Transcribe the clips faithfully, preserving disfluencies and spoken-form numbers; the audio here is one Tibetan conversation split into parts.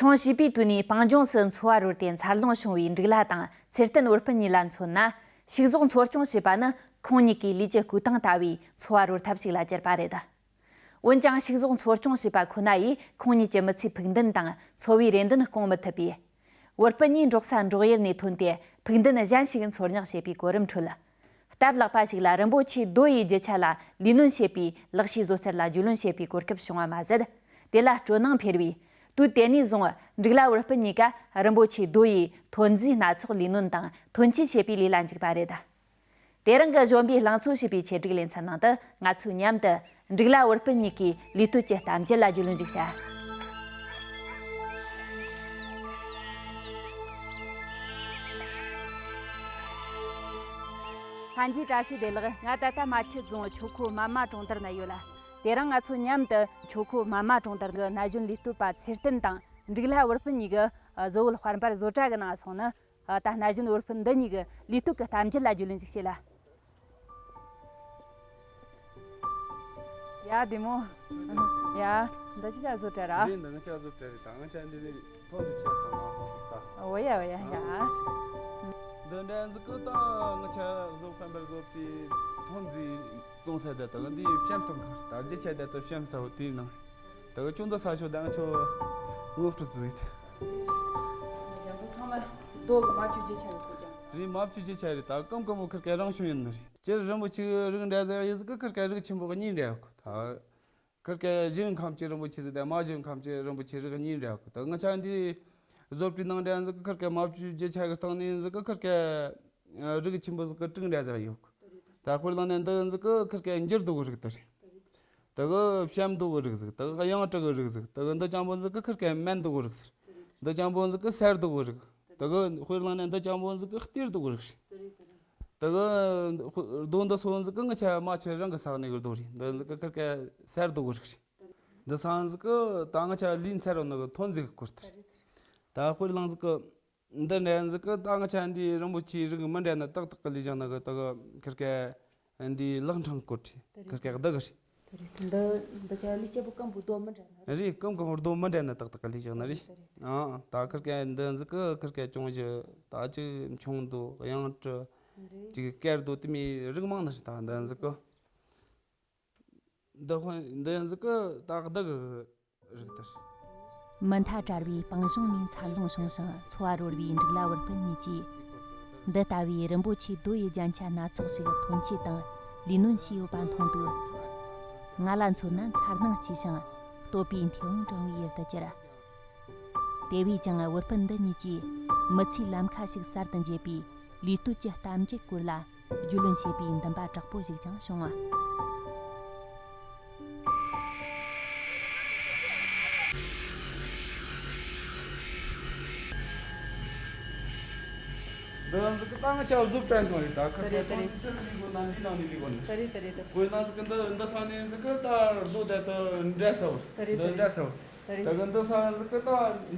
ཁོང་བྱིས་པའི་དུས་ནས་པང་ལྗོངས་སུ་འཚོ་བ་རོལ་ཏེ་འཚར་ལོངས་བྱུང་བའི་འབྲུག་ལྷ་དང་ཚེ་བརྟན་བུ་སྤུན་གཉིས་ལ་མཚོན་ན། ཕྱུགས་ཟོག་འཚོ་སྐྱོང་བྱེད་པ་ནི་ཁོང་གཉིས་ཀྱི་ལུས་ཀྱི་སྐུ་ཐང་ལྟ་བུའི་འཚོ་བ་རོལ་ཐབས་ཤིག་ལ་གྱུར་པ་རེད། འོན་ཀྱང་ཕྱུགས་ཟོག་འཚོ་སྐྱོང་བྱེད་པ་ཁོ་ན་ཡིས་ཁོང་གཉིས་ཀྱི་མི་ཚེའི་ཕུགས་འདུན་དང་འཚོ་བའི་རེ་འདུན་སྐོང་མི་ཐུབ་པས། བུ་སྤུན་གཉིས་འབྲོག་ས་འབྲོག་ཡུལ་ནས་ཐོན་ཏེ་ཕུགས་འདུན་གཞན་ཞིག་འཚོལ་སྙེག་བྱེད་པའི་གོ་རིམ་ཁྲོད། སྟབས་ལེགས་པ་ཞིག་ལ་རིན་པོ་ཆེ་རྡོ་ཡི་རྒྱུ་ཆ་ལ་ལས་སྣོན་བྱེད་པའི་ལག་ཤེས་བཟོ་རྩལ་ལ་རྒྱུས་ལོན་བྱེད་པའི་གོ་སྐབས་བྱུང་བ་མ་ཟད། དེ་ལ་སྤྲོ་སྣང་འཕེལ་བས། དུས་དེ་ནས་བཟུང་འབྲུག་ལྷ་བུ་སྤུན་གཉིས་ཀ་རིན་པོ་ཆེ་རྡོ་ཡི་ཐོན་རྫས་སྣ་ཚོགས་ལས་སྣོན་དང་ཐོན་སྐྱེད་བྱེད་པའི་ལས་ལ་འཇུག་པ་རེད། དེ་རིང་གི་གཞོན་པའི་ལང་ཚོ་ཞེས་པའི་ཆེད་སྒྲིག་ལེ་ཚན་ནང་དུ་ང་ཚོས་མཉམ་དུ་འབྲུག་ལྷ་བུ་སྤུན་གཉིས་ཀྱི་ལས་གཏོད་ཀྱི་གཏམ་རྒྱུད་ལ་རྒྱུས་ལོན་ཞིག་བྱ། ལྷན་རྒྱས་བཀྲ་ཤིས་བདེ་ལེགས། ང་ད་ལྟ་རྨ་ཆུ་རྫོང་ཆོས་འཁོར་སྨན་མ་གྲོང་རྡལ་ན་ཡོད་ལ། དེ་རིང་ང་ཚོ་མཉམ་དུ་ཆོས་འཁོར་སྨན་མ་གྲོང་རྡལ་གྱི་ན་གཞོན་ལས་གཏོད་པ་ཚེ་བརྟན་དང་འབྲུག་ལྷ་བུ་སྤུན་གཉིས་ཀྱི་བཟོ་བོ་དཔལ་འབར་བཟོ་གྲྭ་གི་ནང་སོང་ནི། ད་ན་གཞོན་བུ་སྤུན་འདི་གཉིས་ཀྱི་ལས་གཏོད་ཀྱི་གཏམ་རྒྱུད་ལ་རྒྱུས་ལོན་ཞིག་བྱེད་ལ། ཡ་བདེ་མོ། ཡ། འདི་ཅི་ཆ་བཟོ་གྲྭ་ར། ཡིན་འདི་ང་ཆ་བཟོ་གྲྭ་རེད། ད་ང་ཆ་འདི་ཐོན་འདི་ཤབ་སང་ང་སང་ཞིག་ད། འོ་ཡ་འོ་ཡ་ཡ། འདི་འདྲ་ཟིག་གི་ད་ང་ཆ་བཟོ་ཁན་པར་བཟོ་པའི་ཐོན་རྫས་བཙོང་ས་དེ་དག་འདི་བཤམས་ཐོན་ཁར་ད་རྒྱུ་ཆ་དེ་དག་བཤམས་ས་བོ་དེའི་ནང་། ད་གི་ཅུང་ད་ས་ཤོ་ད་ང་ཆོ་ངོ་སྤྲོད་ཟིག་ད། ཡང་ཚང་མ་རྡོ་གི་མ་བཅུ་རྒྱུ་ཆ་ཡོད་གོ་ཀྱང་། རེད། མ་བཅུ་རྒྱུ་ཆ་རེད། ད་སྐམ་སྐམ་པོ་ཁིར་ཀ་རང་བྱུང་ཡིན་ནི་རེད། སྤྱིར་རིན་པོ་ཆེ་རིགས་འདྲ་ཟེར་ཡིན་ཟིག་གི་ཁིར་ཀ་རིགས་ཆེན་པོ་གི་གཉིས་འདྲ་ཡོད་གོ། ད་ཁིར་ཀ་ཞིང་ཁམས་ཀྱི་རིན་པོ་ཆེ་ཟིག་དང་མ་ཞིང་ཁམས་ཀྱི་རིན་པོ་ཆེ་རིགས་གཉིས་འདྲ་ཡོད་གོ། ད་ང་ཆ་འདི་བཟོ་པའི་ནང་འདྲ་ཡིན་ཟིག་གི་ཁིར་ཀ་མ་བཅུ་རྒྱུ་ཆ་གི་སྟེང་ནས་ཡིན་ཟིག་གི་ཁིར་ཀ་རིགས་ཆེན་པོ་ཟིག་གི་དྲུག་འདྲ་ཟིག་ཡོད་གོ། ད་དཔེར་བླངས་ནས་འདི་ཡིན་ཟིག་གི་ཁིར་ཀ་འགྱུར་རྡོ་གི་རིགས་དེ་རེད། དེ་གི་བཤམས་རྡོ་གི་རིགས་ཟིག་དེ་གི་གཡང་གྲི་གི་རིགས་ཟིག་དེ་གི་འདི་ཅང་པོ་ཟིག་གི་ཁིར་ཀ་སྨན་རྡོ་གི་རིགས་ཟིག་འདི་ཅང་པོ་ཟིག་གི་སེར་རྡོ་གི་རིགས། དེ་གི་དཔེར་བླངས་ནས་འདི་ཅང་པོ་ཟིག་གི་གཏེར་རྡོ་གི་རིགས་རེད། དེ་གི་རྡོ་འདི་སོ་ཟིག་གི་ང་ཆ་རྨ་ཆུ་རང་གི་ས་གནས་གི་རྡོ་རེད། འདི་ཟིག་གི་ཁིར་ཀ་སེར་རྡོ་གི་རིགས་རེད། འདི་ས་ཟིག་གི་ད་ང་ཆ་ལས་འཚར་བ་ནི་གི་ཐོན་རྫས་གི་སྐོར་དེ་རེད། ད་དཔེར་བླངས་ཟིག་གི་འདི་འདྲ་ཟིག་གི་ད་ང་ཆ་འདི་རིན་པོ་ཆེའི་རིགས་མི་འདྲ་ན་ཏག་ཏག་གི་ལས་བཞག་ནི་གི་དེ་གི་ཁིར་ཀ་འདི་ལག་འཕྲང་སྐོར་ཁྲི་ཁིར་ཀ་བདག་གི་རེད། དེ་རེད། འདི་འདི་ཆ་ལས་སྐྱེ་བོ་སྐམ་པོ་རྡོ་མི་འདྲ་ན་རེད། རེད། སྐམ་སྐམ་རྡོ་མི་འདྲ་ན་ཏག་ཏག་གི་ལས་བཞག་ནི་རེད། དེ་རེད། ཨང་ད་ཁིར་ཀ་འདི་ཟིག་གི་ཁིར་ཀ་ཅུང་ཞིག་ད་ཅིག་མཆོང་རྡོ་གཡང་གྲི་རེད། ཅིག་སྐེར་རྡོ་དེ་མོའི་རིགས་མང་ནི་རེད། ད་འདི་ཟིག་གི་འདི་ཧོན་འདི་ཡང་ཟིག་གི་ད་བདག་གི་རིགས་དེ་རེད། མུ་མཐའ་བྲལ་བའི་སྤང་གཤོང་ནས་འཚར་ལོངས་བྱུང་ཞིང་འཚོ་བ་རོལ་བའི་འབྲུག་ལྷ་བུ་སྤུན་གཉིས་ཀྱིས། འདི་ལྟ་བུའི་རིན་པོ་ཆེའི་རྡོ་ཡི་རྒྱན་ཆ་སྣ་ཚོགས་ཤིག་ཐོན་སྐྱེད་དང་ལས་སྣོན་བྱས་ཡོད་པ་མཐོང་དུས། ང་ལ་མཚོན་ན་འཚར་སྣང་སྐྱེས་ཤིང་བསྟོད་པའི་མཐེ་བོང་བསྒྲེང་བའི་ཡུལ་དུ་གྱུར། དེ་བས་ཀྱང་བུ་སྤུན་འདི་གཉིས་ཀྱིས་མི་ཚེའི་ལམ་ཁ་ཞིག་གསར་དུ་འབྱེད་པའི་ལས་གཏོད་ཀྱི་གཏམ་རྒྱུད་སྐོར་ལ་རྒྱུས་ལོན་བྱེད་པའི་འདུན་པ་དྲག་པོ་ཞིག་ཀྱང་བྱུང་བ། འདི་ཟིག་གི་ད་ང་ཆ་བཟོ་པྲན་ཐོང་རེད། ད་ཁ་ཁ་ཐོང་ཚེ་ལི་གོ་ན་འདི་ནང་ནས་ལི་གོ་ནི། དེ་རེད་དེ་རེད་དེ། དཔེར་ན་ཟིག་གི་འདི་འདི་ས་ནས་ཟིག་གི་ད་རྡོ་དེ་ད་འདྲ་ས་བར་འདི་འདྲ་ས་བར། དེ་གི་འདི་ས་ཟིག་གི་ད་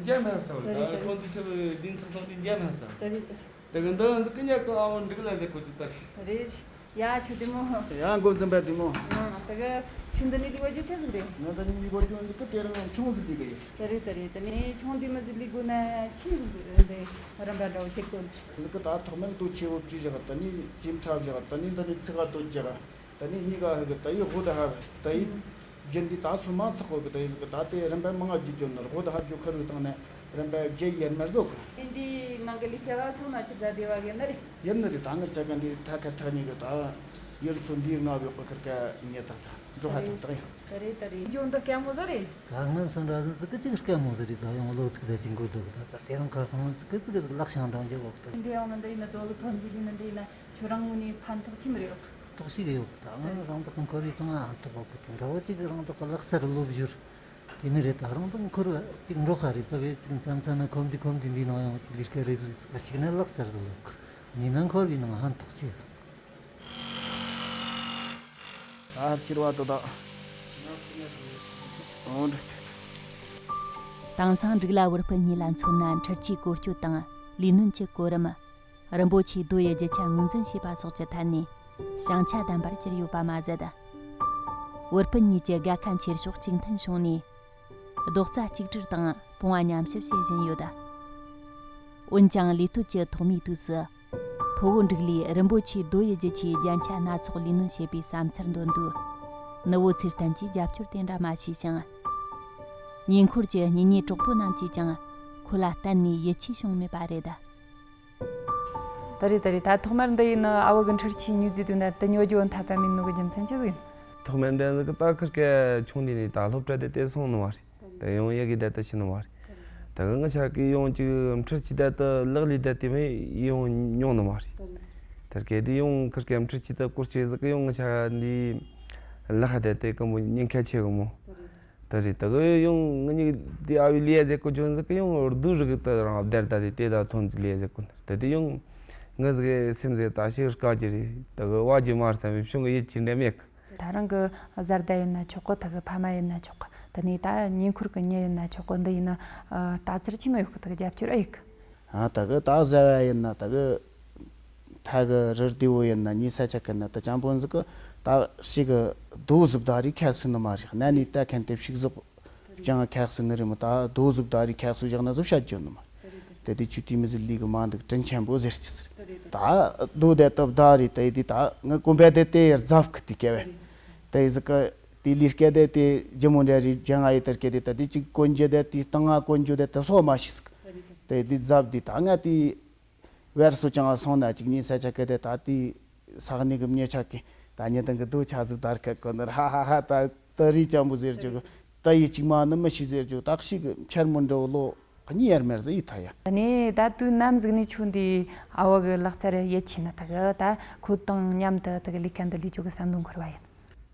འཇམ་ཧབ་ས་བར། ད་ཁོང་དེ་ཆེ་བའི་ལིན་ཚག་སོང་དེ་འཇམ་ཧབ་ས་བར། དེ་གི་འདི་ཟིག་གི་ཉག་གི་ཨ་བོ་འགྲིག་ལ་ཟེར་གོ་ཅི་ད་ཤི། རེད། ཡ་ཆུ་དེ་མོ། ཡ་འགོ་འཛིན་པ་དེ་མོ། ཨ་དེ་གི་ཆུ་འདི་ནི་ལི་བ་རྒྱུ་ཆེ་ཟིག་རེད། ང་ད་ནི་ལི་བ་རྒྱུ་ཟིག་གི་དེ་རིང་ཆུང་ཟིག་ལི་གི་ཡོད། དེ་རེད་དེ་རེད། དེ་ནི་ཆུང་དེ་མོ་ཟིག་ལི་དགོས་ན་ཆིམ་ཟིག་འདི་རིམ་པ་འདྲ་བོ་ཅིག་དགོས། ཟིག་གི་ད་ཐོག་མར་རྡོ་ཆེ་བོ་བྲིས་བཞག་ད་ནི་ཅིམ་ཁྲ་བཞག་ད་ནི་འདི་ནི་ཚིག་ག་རྡོ་བཞག་ད་ནི་གཉིས་ཀ་ཧ་གི་ད་ཡི་ཧོ་ད་ཧ་ད་ཡི། རྒྱུན་འདི་ད་སོ་མ་ཚག་གོ་གི་ད་ཡི་ཟིག་གི་ད་དེ་རིམ་པ་མང་ང་རྒྱུ་རྒྱུ་ནོར་ཧོ་ད་ཧ་རྒྱུ་ཁ་རུ་བཏང་ནས་རིམ་པ་རྒྱུ་ཡར་མར་བཟོ་གི། ཨིན་འདི་ནང་གི་ལི་ཁ་བ་ཚང་ན་ཆི་ཟ་དེ་བ་གི་ནི་རེད། ཡིན་ནི་རེད། ད་ངར་ཅག་ག་འདི་ཐ་ཁ་ཐག་ཉིད་གི་ད་ཡུལ་ཚོ་འདིའི་ང་བའི་ཁོ་ཁར་ཀ་ཉེ་ཐག་ད་འགྲོ་ཧ་ཐག་ཐག་ཡིན། ད་རེད་ད་རེད། ཇོ་འདི་སྐད་མོ་ཟ་རེད། ད་ངན་སོང་འདྲ་ཟིག་ཙི་གི་ཅིག་སྐད་མོ་ཟ་རེད། ད་ཡང་ལོ་ཚིགས་ད་ཅིག་འགོར་འདུག་ད་ད་དེ་རང་ཁར་སོང་ཙི་གི་ཙི་གི་ལག་ཤང་འདྲ་འཇོག་འོག་ད། འདི་ཡང་ནི་འདི་ཡིན་ན་དོ་ལི་ཐོན་གྱི་ཡིན་ན་འདི་ཡིན་ན་ཁྱོད་རང་ངོས་ནས་ཕན་ཐོགས་ཆི་མི་རེད། ཐོགས་ཤིག་ཡོད་ད། ང་རང་ཐོག་འཁོར་བའི་ཐོག་ང་ཐོག་འོག་གི་འདྲ་བོ་ཅིག་རང་ཐོག་གི་ལག་རྩལ་སློབ་བཞུར་དེ་མི་རེད། ད་རང་ཐོག་འཁོར་བ་ཅིག་འགྲོ་ཁ་རེད། ད་བས་ཅིག་མཚམས་མཚམས་ན་ཁོམ་དུས་ཁོམ་དུས་འདི་ནང་ཡང་ཅིག་ལས་ཀ་རེད་ལས་ཀ་ཅིག་ན་ལག་རྩལ་སློབ་གི་ཡིན་ན་འཁོར་བའི་ནང་ཕན་ཐོགས་ཆེ་སོང་། ད་ཕྱིར་བ་དོ་དག་འོ་འདྲ། དེང་སང་འབྲུག་ལ་བུ་སྤུན་གཉིས་ལ་མཚོན་ན་འཕྲུལ་ཆས་བཀོལ་སྤྱོད་དང་ལས་སྣོན་གྱི་གོ་རིམ། རིན་པོ་ཆེའི་རྡོ་ཡི་རྒྱུ་ཆ་ངོས་འཛིན་བྱེད་པ་སོགས་ཀྱི་ཐད་ནས་བྱང་ཆ་ལྡན་པར་གྱུར་ཡོད་པ་མ་ཟད། བུ་སྤུན་གཉིས་ཀྱི་དགའ་ཁ་འཁྱེར་ཕྱོགས་གཅིག་མཐུན་བྱུང་ནས། རྡོག་རྩ་གཅིག་སྒྲིལ་དང་ གཏོང་བ་ཉམས་ཞིབ་བྱེད་བཞིན་ཡོད། འོན་ཀྱང་ལས་གཏོད་ཀྱི་ཐོག་མའི་དུས་སུ། ཕུ་བོ་འབྲུག་ལུས་རིན་པོ་ཆེའི་རྡོ་ཡི་རྒྱུ་ཆའི་རྒྱན་ཆ་སྣ་ཚོགས་ལས་སྣོན་བྱེད་པའི་བསམ་ཚུལ་འདོན་དུས། ནུ་བོ་ཚེ་བརྟན་གྱིས་རྒྱབ་སྐྱོར་དེ་འདྲ་མ་བྱས་ཤིང་། ཉེ་འཁོར་གྱི་གཉེན་ཉེ་གྲོགས་པོ་རྣམས་ཀྱིས་ཀྱང་ཁོ་ལ་གཏན་ནས་ཡིད་ཆེས་བྱུང་མེད་པ་རེད། ད་རེད་ད་རེད། ད་ཐོག་མར་འདི་ཡིན་ནི་ཨ་བོ་གི་འཕྲུལ་ཆས་ཉོས་རྫས་དུས་ན་དེ་ཉོ་རྒྱུ་འཐད་པ་མིན་ནོ་གི་རྒྱུ་མཚན་ཅི་ཟིག་ཡིན། ཐོག་མར་འདྲ་ཟིག་གི་ད་ཁིར་ཀ་ཆུང་དུས་ནས་ད་སློབ་གྲྭ་དེ་དེ་སོང་ནི་མ་རེད། ད་ཡང་ཡ་གི་དེ་ད་ཤི་ནི་མ་རེད། ད་གི་ང་ཆ་གི་ཡང་ཅིག་འཕྲུལ་ཆས་དེ་ད་ལག་ལས་དེ་དེ་མེད་ཡང་མྱོང་ནི་མ་རེད། ད་གི་དེ་ཡང་ཁིར་ཀ་འཕྲུལ་ཆས་དེ་སྐོར་ཆོས་ཟིག་གི་ཡང་ང་ཆ་འདི་ལག་ཁ་དེ་དེ་གི་མོ་ཉེན་ཁ་ཆེ་གི་མོ། ད་རེད། ད་གི་ཡང་ང་གཉིས་དེ་ཨ་བི་ལས་ཟེར་གོ་ཅུང་ཟིག་གི་ཡང་རྡོ་རིག་ད་རང་བདར་ད་དེ་དེ་ད་ཐོན་ཟིག་ལས་ཟེར་གོ་ནི་ད་དེ་ཡང་ང་ཟིག་གི་སེམས་ཟིག་ད་ཤི་དཀའ་གི་རེད། ད་གི་བ་རྒྱུ་མ་རེད་བསམ་པའི་བྱུང་གི་ཡིད་ཆེས་འདྲ་མེད་གི། ད་རང་གི་བཟའ་ཟླ་ཡིན་ན་ཆོག་གི། ད་གི་ཕ་མ་ཡིན་ན་ཆོག་གི། ད་ནི་ད་ཉེ་འཁོར་གི་མྱི་ཡིན་ན་ཆོག་གི། འདི་ཡིན་ན་ལྟ་ཚུལ་ཆི་མོ་ཡོད་གི། ད་གི་རྒྱབ་སྐྱོར་ཨེ་ཡོད་གི། ཨ་ད་གི་ད་བཟའ་བ་ཡིན་ན་ད་གི་ཐ་གི་རི་རྡེ་བོ་ཡིན་ན་ཉི་ས་ཆ་གི་ན་ད་ཅང་པོ་ཟིག་གི་ད་ཞིག་གི་རྡོ་ཟིག་ད་རི་ཁ་སུ་ནི་མ་རེད། ན་ནི་ད་ཁན་དེབ་ཞིག་ཟིག་ཅང་ཁག་སུ་ནི་རི་མོ་ད་རྡོ་ཟིག་ད་རི་ཁག་སུ་བཞག་ན་ཟིག་བཤད་རྒྱུ་ནི་མ་རེད། དེ་དུས་ཆུ་དུས་མི་ཟིག་ལི་གི་མ་འདུག་དྲིན་ཆེན་པོ་ཟེར་གྱི་ཟེར། ད་རྡོ་དེ་སྟབས་ད་རེད། དེ་དུས་ད་ངའི་གོམ་པ་དེ་དེ་ཡར་རྫབ་གི་དུས་སྐད་བས། དེ་ཟིག་གི་དེ་ལི་སྐད་དེ་དེ་ཇི་མོ་འདྲ་རེད་ཅང་ཨ་ཡི་དར་སྐད་དེ་ད་དེ་ཅིག་གོན་རྒྱུ་དེ་དེ་སྟངས་ང་གོན་རྒྱུ་དེ་དེ་སོགས་མ་ཤེས་ཟིག། དེ་དུས་རྫབ་དུས་ད་ང་དེ་བར་སོ་ཅང་ཨ་སོང་ན་ཅིག་ཉིན་ས་ཆ་གི་དེ་ད་དེ་ས་གནས་གི་མྱི་ཆ་གི་ད་ཉི་དང་གི་རྡོ་ཆ་ཟིག་དར་སྐད་གོན་ནི་ཧ་ཧ་ཧ། ད་ད་རི་ཅང་པོ་ཟེར་རྒྱུ་གི་ད་ཡི་གཅིག་མ་ནི་མི་ཤི་ཟེར་རྒྱུ་ད་ཞིག་གི་འཕྱར་མོ་འགྲོ་ལོ། གཉིས་ཡར་མར་ཟིག་ཡིད་ཐ་ཡ། ད་ནི་ད་དུས་ནམ་ཟིག་ནས་ཁྱོད་འདི་ཨ་བ་གི་ལག་རྩལ་ཡིད་ཆེས་ན་ད་གི་ད་ཁོ་དང་མཉམ་དུ་ད་གི་ལས་ཀ་འདི་ལས་རྒྱུ་གི་བསམ་བློ་འཁོར་བ་ཡིན།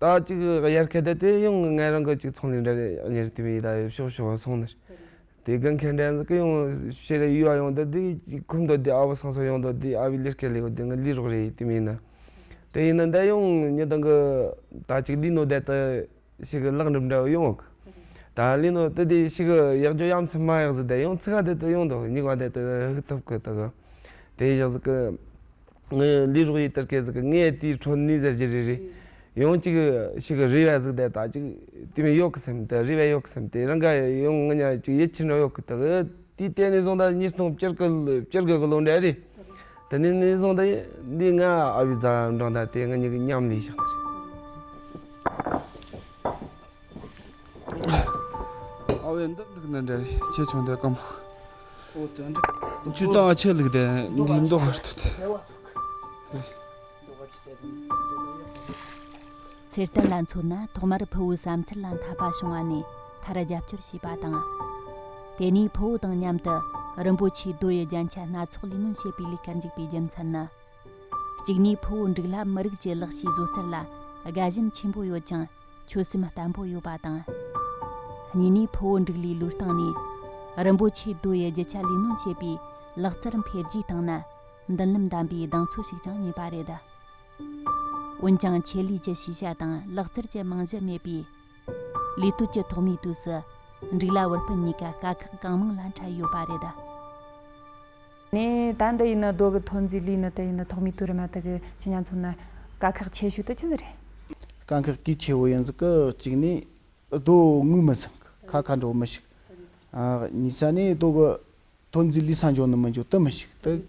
ད་ཅིག་དབྱར་ཁ་དེ་དེ་ཡང་ང་རང་གི་ཅིག་ཚོང་ལས་འདྲ་རེད་གཉེར་དེ་མི་ཡི་ད་ཕྱོགས་ཕྱོགས་སོང་ནི་རེད། དེ་རྒན་ཁ་འདྲ་ཟིག་གི་ཡང་ཕྱིར་ཡུལ་བ་ཡོང་དུས་དེ་ཅིག་ཁུམ་དུ་དེ་ཨ་བ་སང་སོ་ཡོང་དུས་དེ་ཨ་བའི་ལས་ཀ་ལས་གོ་དེ་ང་ལས་རོགས་རེད་དེ་མིན་ན། དེ་ཡིན་ན་ད་ཡང་ཉི་དང་གི་ད་ཅིག་ལས་ནོ་དེ་ད། ཞིག་གི་ལག་འགྲིམ་འདྲ་ཡོང་གི། ད་ལི་ནོ་དེ་དེ་ཞིག་གི་ཡག་རྒྱུ་ཡ་མཚན་མ་ཡག་ཟིག་དེ་ཡང་ཚིག་ག་དེ་དེ་ཡོང་འདུག་སྙིགས་པ་དེ་དེ་ཧུག་ཐུབ་གི་དེ་གི། དེ་ཡག་ཟིག་གི་ངའི་ལུས་རོགས་ཡི་དར་སྐད་ཟིག་གི་ངའི་དེའི་ཁྲོད་ནས་ཟེར་གྱི་རེད་རེད། ཡང་ཅིག་ཞིག་གི་རེ་བ་ཟིག་དེ་ད་ཅིག་དེ་མི་ཡོད་གི་སེམས་དེ་རེ་བ་ཡོད་གི་སེམས་དེ་རང་ག་ཡང་ང་ཉ་ཅིག་ཡིད་ཆེས་འདྲ་ཡོད་གི་དེ་གི། དེའི་སྟེང་ནས་བཟུང་ད་ཉིས་སྟོང་བཅུ་དགུ་བཅུ་དགུ་གི་ལོ་འདྲ་རེད། དེ་ནས་ནས་བཟུང་ད་འདི་ང་ཨ་བའི་རྫ་འབྲང་ད་དེ་ང་གཉིས་ཀྱི་མཉམ་ལས་བཞག་ནི་རེད། ཨ་བའི་འདི་འགྲིག་ནི་འདྲ་རེད་ཆེ་ཆུང་དེ་སྐམ་པོ། ཨོ་དོན་འགྲིག་ཇུས་དང་ཨ་ཆེ་ལུགས་དེ་འདི་མདོག་ཧར་ཐུག་དེ། ཚེ་བརྟན་ལ་མཚོན་ན་ཐོག་མར་ཕུ་བོའི་བསམ་ཚུལ་ལ་འཐད་པ་བྱུང་བ་ནས་མཐར་རྒྱབ་སྐྱོར་བྱས་པ་དང་། དེ་ནས་ཕུ་བོ་དང་མཉམ་དུ་རིན་པོ་ཆེའི་རྡོ་ཡི་རྒྱན་ཆ་སྣ་ཚོགས་ལས་སྣོན་བྱེད་པའི་ལས་ཀར་འཇུག་པའི་རྒྱུ་མཚན་ནི། གཅིག་ནས་ཕུ་བོ་འབྲུག་ལྷ་མི་རིགས་ཀྱི་ལག་ཤེས་བཟོ་རྩལ་ལ་དགའ་ཞེན་ཆེན་པོ་ཡོད་ཅིང་ཆོད་སེམས་བརྟན་པོ་ཡོད་པ་དང་། གཉིས་ནས་ཕུ་བོ་འབྲུག་ལྷའི་ལུས་སྟེང་ནས་རིན་པོ་ཆེའི་རྡོ་ཡི་རྒྱུ་ཆ་ལས་སྣོན་བྱེད་པའི་ལག་རྩལ་འཕེལ་རྒྱས་བཏང་ན། མདུན་ལམ་བདམས་པའི་གདེང་ཚོད་ཞིག་ཀྱང་རྙེད་པ་རེད། འོན་ཀྱང་ཆེད་ལས་ཀྱི་ཤེས་བྱ་དང་ལག་རྩལ་གྱི་རྨང་གཞི་མེད་པས། ལས་གཏོད་ཀྱི་ཐོག་མའི་དུས་སུ་འབྲུག་ལྷ་བུ་སྤུན་གཉིས་ཀ་དཀའ་ཁག་གང་མང་ལ་འཕྲད་ཡོད་པ་རེད། ནས་ད་འདི་ཡིན་ན་རྡོ་གི་ཐོན་རྫས་ལས་ནི་དེ་ཡིན་ན་ཐོག་མའི་དུས་རིམ་དེ་གི་ཁྱེད་ཉ་མཚོན་ན་དཀའ་ཁག་ཆེ་ཤོས་དེ་ཆི་ཟིག་རེད། དཀའ་ཁག་གི་ཆེ་བོ་ཡིན་ཟིག་གི་གཅིག་ནས་རྡོ་ངོས་མི་ཟིན་གི་ཁ་ཁ་འགྲོ་མི་ཤིག་ཨ་གཉིས་ས་ནས་རྡོ་གི་ཐོན་རྫས་ལས་ས་འཇོག་ནི་མི་འཇོག་དུ་མི་ཞིག་དུ་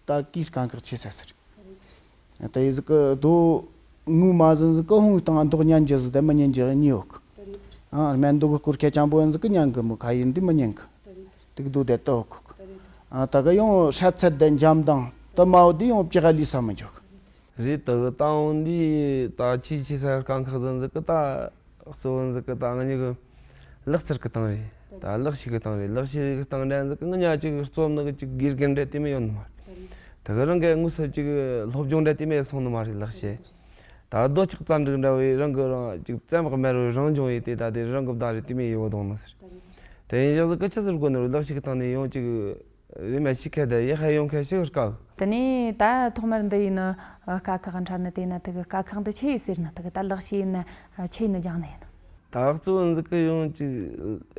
ད་གིས་དཀའ་ཁག་ཆེ་ས་ཟེར། དེ་ཡི་ཟིག་གི་རྡོ་ངོས་མ་ཟིན་ཟིག་གི་ཧོང་དང་མདོག་ཉན་རྒྱུ་ཟིག་དེ་མི་ཉན་རྒྱུ་གཉིས་ཡོད་གི། ཨ་སྨན་རྡོ་གི་སྐོར་ཁྱད་ཅང་པོ་ཡིན་ཟིག་གི་ཉན་གི་མོ་ཁ་ཡིན་འདི་མི་ཉན་གི། དུག་རྡོ་དེ་ལྟ་ཡོད་གི། ཨ་ད་གི་ཡང་སྲ་ཚད་དེ་འཇམ་དང་དུ་མ་བོ་དེ་ཡང་ལྕགས་ལས་ས་མི་འཇོག་གི། རེད་དུ་ད་འོང་འདི་ད་ཆེས་ཆེ་ས་དཀའ་ཁག་ཟིན་ཟིག་གི་ད། གཙོ་བོ་ཟིག་གི་ད་ང་གཉིས་གི་ལག་རྩལ་གི་སྟེང་རེད། ད་ལག་ཤེས་གི་སྟེང་རེད། ལག་ཤེས་གི་སྟེང་འདྲ་ཟིག་གི་ང་གཉིས་ཅིག་རྩོམ་ནི་གི་ཅིག་དགེ་རྒན་འདྲ་དེ་མི་ཡོང་ནི་མ་རེད། ད་གི་རང་གི་དངོས་སུ་ཅིག་སློབ་སྦྱོང་འདྲ་དེ་མི་སོང་ནི་མ་རེད། ལག་ཤེས་ད་རྡོ་ཆག་རྩ་འགྲིག་འདྲ་བའི་རང་གི་རང་ཅིག་བཙན་པག་དམར་བའི་རང་སྦྱོང་ཡིན་ཏེ་ད་དེ་རང་གི་བདག་རེད་དེ་མི་ཡོང་བ་དང་ནི་ཟེར། དེ་ཡིན་ཞག་ཟིག་གི་ཆི་ཟེར་དགོས་ནི་རེད། ལག་ཤེས་གི་སྟེང་ནས་ཡང་ཅིག་རེ་མ་ཤི་ཁ་དེ་ཡི་ཧ་ཡོང་ཁ་ཤི་དཀའ། དེ་ནས་ད་ཐོག་མར་འདི་ཡིན་ན་དཀའ་ཁག་འཕྲད་ནི་དེ་ན་དེ་གི་དཀའ་ཁག་འདི་ཆི་ཡིན་ཟེར་ན་དེ་གི་ད་ལག་ཤེས་ཡིན་ན་ཆི་ཡིན་ན་སྦྱང་ནི་ཡིན། ད་གཙོ་བོ་ཟིག་གི་ཡང་ཅིག་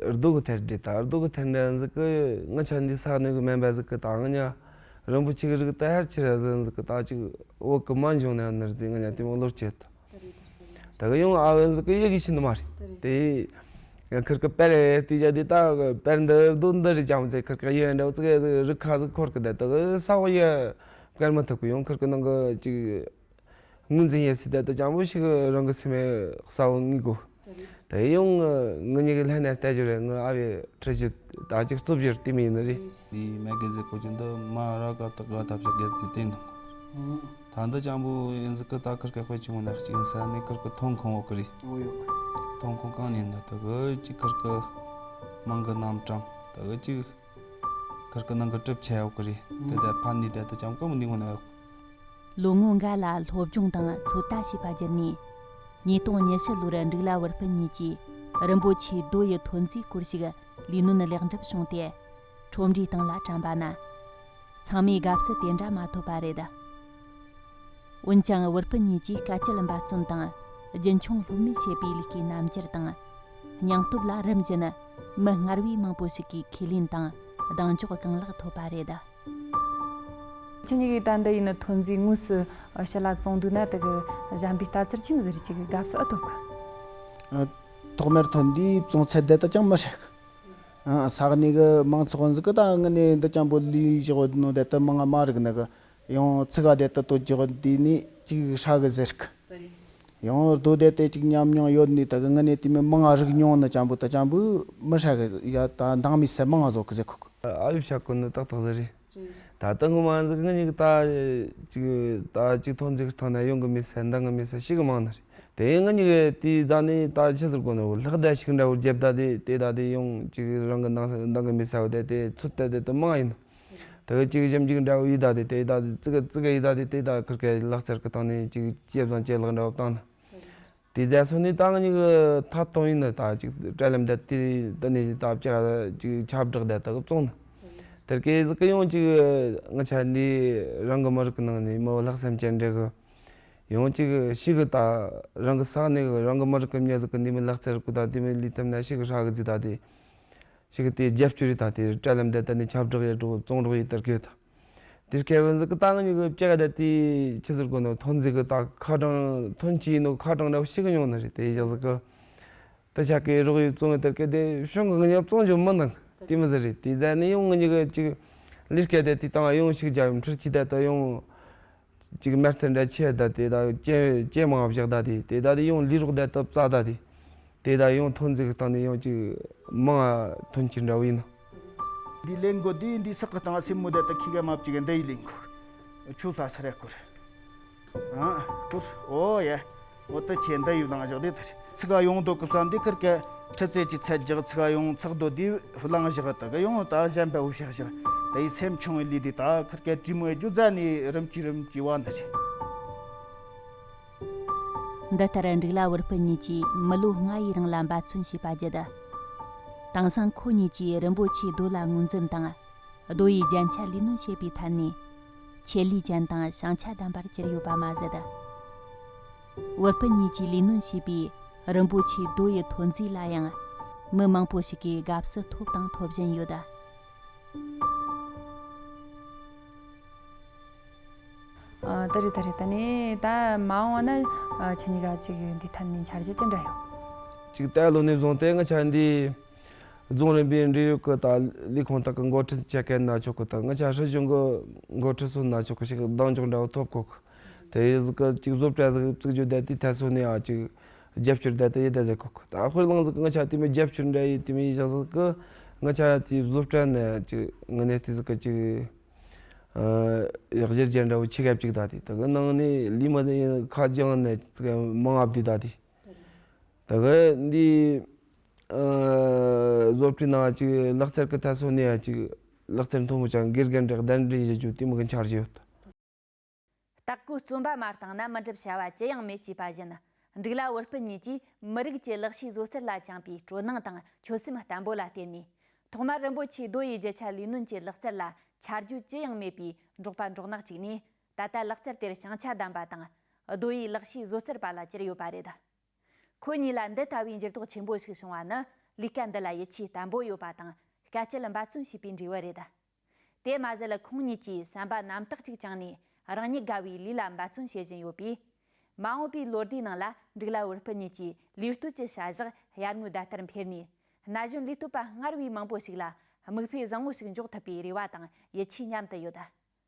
རྡོ་གི་ཐད་རེད། ད་རྡོ་གི་ཐད་འདྲ་ཟིག་གི་ང་ཆ་འདི་ས་གནས་གི་སྨན་པ་ཟིག་གི་ད་ང་ཉ་རིན་པོ་ཆེ་གི་རིགས་ད་ཧར་ཆེ་ར་ཟིན་ཟིག་གི་ད་ཅིག་འོག་གི་མ་འབྱུང་ན་ནར་ཟིག་ང་ཉ་དེ་མོ་ལོར་ཆེད་དུ། ད་གི་ཡང་ཨ་བན་ཟིག་གི་ཡི་གེ་ཤེས་ནི་མ་རེད། དེ་ ཁིར་ཀི་པར་རེ་རེ་བལྟས་བཞག་དུས་ད་པར་འདི་རྡོ་འདི་རེད་ཅང་མི་ཚད། ཁིར་ཀི་ཡི་འདྲ་བོ་ཙི་གེ་རིག་ཁ་ཟིག་འཁོར་གི་བསྡད་དུ་ས་འོག་ཡི་བཀར་མི་ཐུབ་གི། ཡང་ཁིར་ཀི་ནང་གི་ཅིག་ངོས་འཛིན་ཡེ་སྲིད་བསྡད་དུ་ཅང་པོ་ཞིག་རང་གི་སེམས་གསལ་བོ་ངེས་དགོས། དེ་ཡང་ངུ་གཉིས་ཀྱི་ལྷན་ནས་བལྟ་རྒྱུ་རེད། ངུ་ཨ་བའི་ཁྲི་བཞི་ད་ཅིག་རྩུབ་རྒྱུར་དེ་མི་ཡིན་ནི་རེད། དེའི་མེ་གེ་ཟེ་ཀོ་ཅི་འདི་མ་ར་ག་ཏག་ག་ཐབས་ཤག་གེ་ཟེ་དེ་འདུག་ད་འདི་ཅང་པོ་ཡིན་ཟིག་གི་ད་ཁིར་ཀ་དཔེ་ཆུང་ངུ་ནས་གཅིག་ཡིན་ས་ནས་ཁིར་ཀི་ཐོན་ཁུངས་འོག་གི་རེད། འོ་ཡོད་གི། ཐོན་ཁུངས་གང་ནས་འདི་དག་གི་གཅིག་ཁིར་ཀི་མིང་གི་རྣམ་གྲངས་དག་གི་གཅིག་ཁིར་ཀི་ནང་གི་གྲུབ་ཆ་འོག་གི་རེད། དེ་ད་ཕན་ནི་དེ་ད་ཅང་གི་མི་འདི་ངོ་ན་ཡོད། ལོ་ངོ་འགའ་ལ་སློབ་སྦྱོང་དང་ཚོད་ལྟ་བྱས་པ་བརྒྱུད་ནས། ཉིས་སྟོང་ཉི་ཤུ་ལོར་འབྲུག་ལ་བུ་སྤུན་གཉིས་ཀྱིས་རིན་པོ་ཆེའི་རྡོ་ཡི་ཐོན་རྫས་སྐོར་ཞིག་ལས་སྣོན་ལེགས་འགྲུབ་བྱུང་སྟེ། ཁྲོམ་རའི་སྟེང་ལ་བཀྲམ་པ་ན། ཚང་མས་དགའ་བསུ་དེ་འདྲ་མ་ཐོབ་པ་རེད། འོན་ཀྱང་བུ་སྤུན་གཉིས་ཀྱིས་དཀའ་སྤྱད་འབད་བརྩོན་དང་རྒྱུན་འཁྱོངས་ལྷོད་མེད་བྱས་པའི་ལས་ཀའི་རྣམ་འགྱུར་དང་། སྙིང་སྟོབས་ལ་རིམ་བཞིན་མི་སྔར་བས་མང་པོ་ཞིག་གིས་ཁས་ལེན་དང་གདེང་འཇོག་གང་ལེགས་ཐོབ་པ་རེད། ཁྱེད་གཉིས་ཀྱིས་ད་འདི་ཡིན་ན་ཐོན་རྫས་དངོས་སུ་ཕྱི་ལ་བཙོང་འདུག་ན་དེ་གི་གཞན་པའི་ལྟ་ཚུལ་ཆི་མོ་ཟིག་རེད། ཅིག་གི་དགའ་བསུ་ཨེ་ཐོབ་གི། ཐོག་མར་ཐོན་དུས་བཙོང་ཚད་དེ་ད་ཅང་མི་ཧྲག་ཨ། ས་གནས་གི་མང་ཚོགས་ཟིག་གི་ད་ངི་ནས་འདི་ཅང་པོ་ལུས་བཞག་ནོ་དེ་ད་མང་ང་མ་རིག་ནི་གི། ཡང་ཚིག་ག་དེ་ད་དོ་བཞག་དུས་ནི་ཅིག་ཧྲ་གི་ཟེར་གི། ཡང་རྡོ་དེ་ད་ཅིག་ཉམས་མྱོང་ཡོད་ནི་ད་གི་ངི་ནས་དེ་མི་མང་ང་རིག་མྱོང་ནི་ཅང་པོ་ད་ཅང་པོ་མི་ཧྲ་གི། ཡ་ད་འདང་མི་སེ་མང་ང་བཟོ་གི་ཟེར་གོ་གི། ཨ་ཡོད་བྱ་གོ་ནི་ཏག་ཏག་ཟེར་རེད། ད་ལྟ་ངོ་མ་ཟིག་ངི་ནི་གི་ད་ཅིག་ད་ཅིག་ཐོན་རྫས་གི་ཐོག་ན་ཡོང་གི་མི་སེ་འདང་གི་མི་སེ་ཞིག་གི་མང་ནི་རེད། དེ་ངི་ནི་གི་དེའི་རྫ་ནི་ད་ཆི་ཟེར་གོ་ནི་ལྷག་ད་ཞིག་འདྲ་བོ་རྒྱབ་ད་དེ་དེ་ད་དེ་ཡོང་ཅིག་རང་གི་འདང་འདང་གི་མི་སེ་བ་དེ་དེ་ཚུད་ད་དེ་ད་མང་ཡིན། དེ་གི་ཅིག་ཞིབ་འཇུག་འདྲ་བོ་ཡིན་ད་དེ་དེ་ད་ཙི་གི་ཙི་གི་ཡིན་ད་དེ་དེ་ད་ཁིར་ཀའི་ལག་རྩལ་གི་སྟེང་ནས་ཅིག་ཇེ་བཟང་ཇེ་ལེགས་འདྲ་བོ་བཏང་ནི། དེ་རྫ་སོ་ནི་ད་ངི་གི་ཐད་གཏོང་ཡིན་ནི་ད་ཅིག་དྲ་ལམ་དེ་དེ་ད་ནི་ད་བཅར་ཅིག་ཁྱབ་བསྒྲགས་དེ་ད་གི་བཙོང་ནི། དེར་ཀའི་ཟིག་གི་ཡང་ཅིག་ང་ཆ་འདི་རང་གི་མི་རིགས་གི་ནང་ནས་མི་ལྷག་བསམ་ཅན་འདྲ་གི་ཡང་ཅིག་ཞིག་གི་ད་རང་གི་ས་གནས་གི་རང་གི་མི་རིགས་གི་མྱི་ཟིག་གི་འདི་མི་ལག་རྩལ་གི་ད་འདི་མི་ལུས་ཐུབ་ན་ཞིག་གི་ཧྲ་གི་ཟིག་ད་དེ། ཞིག་དེ་རྒྱབ་སྐྱོར་ཡིས་ད་དེ་དྲ་ལམ་དེ་ད་ནི་ཁྱབ་བསྒྲགས་ཡེད་རོགས་བཙོང་རོགས་ཡེད་དར་གི་ཡོད་ད། དེ་སྐད་བོན་ཟིག་གི་ད་ང་གཉིས་གི་བཅའ་དེ་དེ་ཆི་ཟེར་གོ་ནོ་ཐོན་རྫས་གི་ད་ཁ་གྲངས་ཐོན་སྐྱེད་ནོ་ཁ་གྲངས་འདྲ་བོ་ཞིག་གི་ཡོང་ནི་རེད། དེ་ཡག་ཟིག་གི་ད་ཆ་གི་རོགས་ཡེད་བཙོང་ཡེད་དར་གི་དེ་བྱུང་གི་ང་གཉིས་བཙོང་རྒྱུ་མི་འདང་དེ་མི་ཟེར་རེད། དེ་ཟ་ནི་ཡོང་ང་གཉིས་གི་ཅིག་ལས་སྐལ་དེ་དེ་དང་ཡོང་ཞིག་རྒྱ་ཡོང་ཁྲིར་ཆི་དེ་ད་ཡོང་། ཅིག་མ་རྩ་འདྲ་ཆེ་ད་དེ་ད་ཇེ་ཇེ་མང་བཞག་ད་དེ་དེ་ད་དེ་ཡང་ལས་རོགས་དེ་ད་བཙལ་ད་དེ་དེ་ད་ཡང་ཐོན་རྫས་ཀྱི་སྟེང་ནས་ཡང་ཅིག་མང་ཐོན་ཆེ་འདྲ་བོ་ཡིན་ནོ། འདི་ལས་འགོ་དེ་འདི་སག་གི་སྟེང་སེན་མོ་དེ་ད་ཁི་ག་མ་བཅུག་གི་འདི་ཡི་ལས་འགོ་ཆུ་ས་ས་རེ་སྐོར། ཨ་སྐོར་འོ་ཡ། འོ་ད་ཆེ་འདི་ཡི་ལང་བཞག་དེ་ད་རེད། ཚིག་ག་ཡོང་དོ་གི་བསམ་དེ་ཁིར་ཀ་ཁྲི་ཚེ་གི་ཚད་བཞག་ཚིག་ག་ཡོང་ཚག་རྡོ་དེ་ལང་བཞག་ད་གི་ཡོང་ད་གཞན་པ་འུ་ཤག་བཞག་ད་ཡི་སེམས་ཆུང་བའི་ལས་དེ་ད་ཁིར་ཀ་དྲི་མོ་ཡི་རྒྱུ་རྫ་ནས་རིམ་གྱིས་རིམ་གྱིས་བ་ན་ཆེ། འདི་ལྟར་འབྲུག་ལ་བུ་སྤུན་གཉིས་ཀྱིས་མི་ལོ་ལྔ་ཡི་རིང་ལ་འབད་བརྩོན་བྱས་པ་བརྒྱུད། དེང་སང་ཁོ་གཉིས་ཀྱིས་རིན་པོ་ཆེའི་རྡོ་ལ་ངོས་འཛིན་དང་། རྡོ་ཡི་རྒྱན་ཆ་ལས་སྣོན་བྱེད་པའི་ཐད་ནས། ཆེད་ལས་ཅན་དང་བྱང་ཆ་ལྡན་པར་གྱུར་ཡོད་པ་མ་ཟད། བུ་སྤུན་གཉིས་ཀྱིས་ལས་སྣོན་བྱས་པའི་རིན་པོ་ཆེའི་རྡོ་ཡི་ཐོན་རྫས་ལ་ཡང་། མི་མང་པོ་ཞིག་གིས་དགའ་བསུ་ཐོབ་དང་ཐོབ་བཞིན་ཡོད། ཨ། ད་རེད་ད་རེད། ད་ནི་ད་མ་འོངས་པ་ན་ཨ་ཁྱེད་གཉིས་ཀ་ཅིག་འདི་ཐད་ནས་འཆར་གཞི་ཅི་འདྲ་ཡོད། ཅིག་ད་ལོ་ནས་བཟུང་སྟེ་ང་ཆ་འདི་རྫོང་རིམ་པའི་འབྲེལ་ཡོད་ཀྱི་ད་ལས་ཁུངས་དག་གི་འགོ་ཁྲིད་བྱེད་མཁན་ན་ཆོག་གི། ད་ང་ཆ་སྲིད་གཞུང་གི་འགོ་ཁྲིད་སོགས་ན་ཆོག་གི་ཞིག་གདེང་འཇོག་འདྲ་བོ་ཐོབ་གོ་གི། དེ་ཡི་ཟིག་གི་ཅིག་བཟོ་གྲྭ་ཟིག་བཙུགས་རྒྱུ་བསྡད་དེ་ཐད་སོ་ནས་ཨ་ཅིག་རྒྱབ་སྐྱོར་བསྡད་དེ་ཡི་བསྡད་ཟེར་གོ་གི། ད་དཔེ་བླངས་ཟིག་གི་ང་ཆ་དེ་མོ་རྒྱབ་སྐྱོར་འདྲ་ཡི་དེ་མོ་ཡི་ཞག་ཟིག་གི་ང་ཆ་དེ་བཟོ་གྲྭ་ནས་ཅིག་ངི་ནས་དེ་ཟིག་གི་ཅིག་ཨ། གཞི་རྒྱ་འདྲ་བོ་ཆེ་གབ་ཅིག་ད་དེ་དེ་གི་ནང་ནས་ལས་མི་དེ་ཁ་རྒྱང་ནས་ཅིག་མང་ཨབ་དེ་ད་དེ་དེ་གི་འདི་ཨ། བཟོ་གྲྭའི་ནང་ཅིག་ལག་རྩལ་གི་ཐད་སོ་ནས་ཅིག་ལག་རྩལ་མཐོ་མོ་ཅང་དགེ་རྒན་འདྲ་གདན་འདྲེན་བྱེད་རྒྱུ་དེ་མོ་གི་འཆར་གཞི་ཡོད། སྟག་གུ་བཙོན་པ་མ་བཏང་ན་མི་འགྲུབ་བྱ་བ་ཅི་ཡང་མེད་ཅེས་པ་བཞིན། འབྲུག་ལ་བུ་སྤུན་གཉིས་ཀྱིས་མི་རིགས་ཀྱི་ལག་ཤེས་བཟོ་རྩལ་ལ་བཅངས་པའི་སྤྲོ་སྣང་དང་ཆོད་སེམས་བརྟན་པོ་ལ་བརྟེན་ནས། ཐོག་མར་རིན་པོ་ཆེའི་རྡོ་ཡི་རྒྱུ་ཆ་ལས་སྣོན་གྱི་ལག་རྩལ་ལ་ཆ་རྒྱུས་ཅི་ཡང་མེད་པའི་འབྲོག་པ་འབྲོག་ནག་ཅིག་ནས། ད་ལྟ་ལག་རྩལ་དེར་བྱང་ཆ་ལྡན་པ་དང་། རྡོ་ཡི་ལག་ཤེས་བཟོ་རྩལ་པ་ལ་གྱུར་ཡོད་པ་རེད། ཁོ་གཉིས་ལ་འདི་ལྟ་བུའི་འགྱུར་ལྡོག་ཆེན་པོ་ཞིག་བྱུང་བ་ནི། ལས་ཀ་འདི་ལ་ཡིད་ཆེས་བརྟན་པོ་ཡོད་པ་དང་། དཀའ་སྤྱད་འབད་བརྩོན་བྱས་པའི་འབྲས་བུ་རེད། དེ་མ་ཟད། ཁོང་གཉིས་ཀྱིས་བསམ་པ་རྣམ་དག་ཅིག་བཅངས་ནས་རང་ཉིད་དགའ་བའི་ལས་ལ་འབད་བརྩོན་བྱེད་བཞིན་ཡོད་པས། མ་འོངས་པའི་ལོ་ཟླའི་ནང་ལ་འབྲུག་ལ་བུ་སྤུན་གཉིས་ཀྱིས་ལས་གཏོད་ཀྱི་བྱ་གཞག་ཡར་ངོའི་ཟླ་ལྟར་འཕེལ་ནས། ན་གཞོན་ལས་གཏོད་པ་སྔར་བས་མང་པོ་ཞིག་ལ་མིག་དཔེ་བཟང་བོ་ཞིག་འཇོག་ཐུབ་པའི་རེ་བ་དང་ཡིད་ཆེས་མཉམ་དུ་ཡོད།